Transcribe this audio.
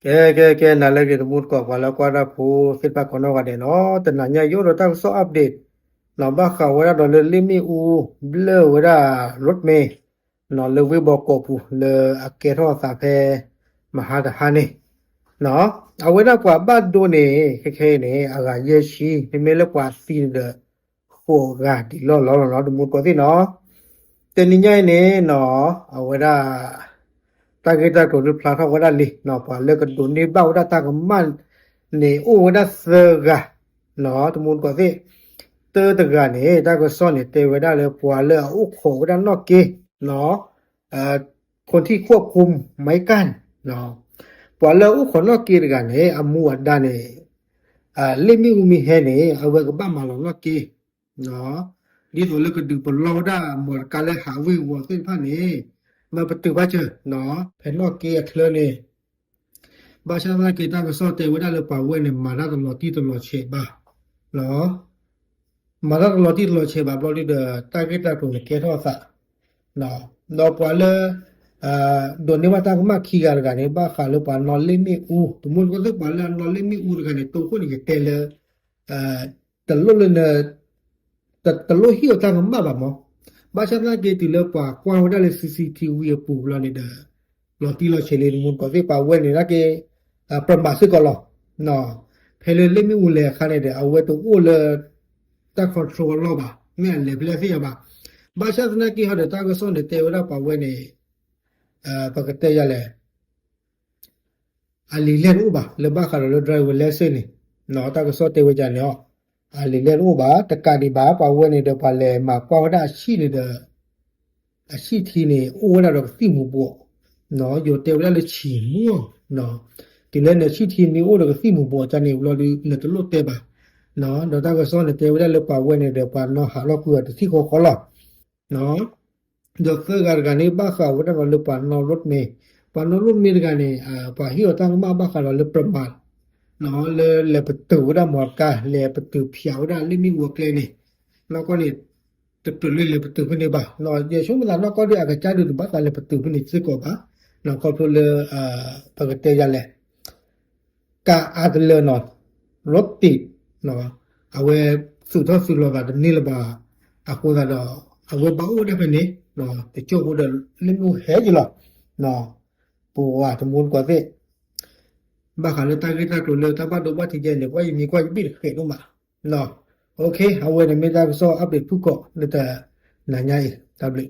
ကဲ ကဲ ကဲ နၤလၢအဂ့ၤ တမူတကိး ပှၤလၢကွၢ်တၢ်ဖိသ့ၣ်တဖၣ်ကိးနီၢ်ဂၤဒဲးနီၤ, တနၤညါယအိၣ်ဒီးတၢ်ကစီၣ် update နီၤ, ဘၣ်ဃးဝဲဒၣ်ဒီးလၢလ့ၣ်မ့ၣ်အူ ဘျၢၣ်ဝဲဒၣ် road map နီၤ လၢဝ့ၢ်ဘီကီးပူၤ လၢအကဲထီၣ်အသးဖဲ မဟါတဟါန့ၣ်နီၤ, အဝဲဒၣ်ပှၤဘၣ်ဒိန့ၣ် ခဲခဲအံၤန့ၣ် အဂၤယဲၢ်ဆံ, မ့မ့ၢ်လၢပှၤသံန့ၣ်ဒီး ဃိးဂၤဒံးလီၢ်လီၤနီၤ တမူတကိးသ့ၣ်နီၤ. တနံၤညါအံၤန့ၣ်နီၤ အဝဲဒၣ် တၢ်ဂ့ၢ်တၢ်ကျိၤဒုးဖျါထီၣ်ဝဲဒၣ်လံနီၤ, ပှၤလၢကဒိးန့ၢ်ဘၣ်ဝဲဒၣ်တၢ်ကမၣ်န့ၣ် အိၣ်ဝဲဒၣ်သၢဂၤနီၤ တမူတကိးသ့ၣ်, တၢတဂၤန့ၣ် တၢ်ကစီၣ်န့ၣ် တဲဝဲဒၣ်လၢပှၤလၢအအိၣ်ခိးဝဲဒၣ်နီၣ်က့နီၤ, คนที่ควบคุมไม้กั้นနီၤ, ပှၤလၢအအိၣ်ခိးနီၣ်က့တဂၤန့ၣ် အမူအဒါန့ၣ် လ့ၣ်မ့ၣ်အူမ့ၢ်ဟဲန့ၣ် အဝဲကဘၣ်မၤလီၤနီၣ်က့ ဒ်သိးလၢကဒုးပလီၢ်ဝဲဒၣ် မော်တော်ကား လၢဟးဝ့ၢ်ဝီၤသ့ၣ်တဖၣ်န့ၣ် မ့ၢ်ပတုာ်ဘၣ်စၢၤနီၤ ဖဲနီၣ်က့အချၢန့ၣ်, ဘၣ်ဆၣ်သနာ်က့ တၢ်ကစီၣ်တဲဝဲဒၣ်လၢပှၤဝဲန့ၣ် မၤတၢ်တလီၤတံၢ်တလီၤဆဲးဘၣ်နီၤ, မၤတၢ်တလီၤတံၢ်တလီၤဆဲးဘၣ်ဘျီဒုဒီး တၢ်ဂ့ၢ်တၢ်ကျိၤန့ၣ်ကဲထီၣ်အသး ဒီးပှၤလၢ ဒိးန့ၢ်ဘၣ်တၢ်ကမၣ်ခံဂၤတဂၤန့ၣ် ဘၣ်ဃးလၢပှၤနီၣ်လ့ၣ်မ့ၣ်အူ, တမူတကိးသ့ၣ် ပှၤလၢအနီၣ်လ့ၣ်မ့ၣ်အူတဂၤန့ၣ် တိခိၣ်န့ၣ် ယတဲလၢ တလိၣ်လၢန တလိၣ်ဟ့ၣ်အီၤတၢ်ကမၣ်ဘၣ်မး, ဘၣ်ဆၣ်သနာ်က့တုၤလၢပှၤကွၢ်ဝဲဒၣ်လၢ CCTV အပူၤဘျီန့ၣ်ဒီး လီၤတံၢ်လီၤဆဲးလံ တမူတကိးသ့ၣ် ပှၤဝဲန့ၣ်နာ်က့ ပြမးစ့ၢ်ကီးလီၤ. ဖဲလၢလ့ၣ်မ့ၣ်အူလဲၤအခါန့ၣ်ဒီး အဝဲတအိၣ်လၢ တၢ် control အလီၢ်ဘၣ်, မ့ၢ်အလဲၤဖဲလဲၣ်သ့ၣ်ညါဘၣ်. ဘၣ်ဆၣ်သနာ်က့ဟီဒီး တၢ်ကစီၣ်န့ၣ် တဲဝဲဒၣ်ပှၤဝဲန့ၣ် ပကတဲယၤလဲၣ် အလံာ်လဲၢ်တအိၣ်ဘၣ် လၢဘၣ်ဃးဒီးလၢ driver license န့ၣ်, တၢ်ကစီၣ်တဲဝဲဒ်န့ၣ်လီၤ. အလံာ်လဲၢ်တအိၣ်ဘၣ် တကးဒံးဘၣ် ပှၤဝဲန့ၣ်ဒီး ပှၤလဲၤမၤကွၢ်ဝဲဒၣ်အဆံၣ်န့ၣ်ဒီး အဆံၣ်ထံန့ၣ် အိၣ်ဝဲဒၣ်ဒီးကသံၣ်မူၤဘှီး, ယိၤတဲဝဲဒၣ်လၢဆံးမူၤ, တုၤလၢနဆံၣ်ထံမ့ၢ်အိၣ်ဒီးကသံၣ်မူၤဘှီးကန့ၣ်ဘျီဒု နတလိၣ်တဲဘၣ်, ဒီးတၢ်ကစီၣ်န့ၣ် တဲဝဲဒၣ်လၢပှၤဝဲန့ၣ်ဒီး ပှၤနီၣ်ဟးလီၢ်ကွံာ်အီၤတထံၣ်ဃီဃီလီၤ. ဒီးသၢဂၤတဂၤန့ၣ် ဘၣ်ဃးဝဲဒၣ်ဒီးလၢပှၤနီၣ် road map, ပှၤနီၣ် road map တဂၤန့ၣ် ပှၤဟ့ၣ်အီၤတၢ်ကမၣ်ဘၣ်ဃးဒီးလၢပြမး လၢလဲၤပတုာ်ဝဲဒၣ် မော်တော်ကား လဲၤပတုာ်ဖၠးဝဲဒၣ်လ့ၣ်မ့ၣ်အူအကျဲန့ၣ်, နီၢ်ကီၢ်န့ၣ် တတုၤလၢလဲၤပတုာ်ဖဲန့ၣ်ဘၣ်, ယဆိကမိၣ်သးနီၢ်ကီၢ်ဒီးအကစၢ်ဒုးတဘၣ်သးလဲၤပတုာ်ဖဲန့ၣ်စ့ၢ်ကီးဘၣ်, ခီဖျိလၢ ပကတဲယၤလဲၣ် ကါအါတလၢနီၤ ရိတံး အဝဲသုးထီၣ်သုးလီၤသးတန့ၢ်လၢၤဘၣ်, အဃိသတးဒီး အဝဲဘၣ်အိၣ်ဝဲဒၣ်ဖဲန့ၣ် တကၠိၢ်ဖိဒီးလ့ၣ်မ့ၣ်အူဟဲက့ၤလီၤ, ပဝဲတမူတကိးသ့ၣ် ဘၣ်ဃးလၢတၢ်ဂ့ၢ်တၢ်ကျိၤလၢတၢ်ဘၣ်ဒိဘၣ်ထံးကဲန့ၣ် ကွၢ်ယမံၤကွၢ်ယဘ့ၣ်တဃဲးဒိၣ်မး, အဝဲန့ၣ်မ့ၢ်တၢ်ကစီၣ် update ဖုၣ်ကိာ်လၢတနၤညါအံၤ တၢ်ဘျုး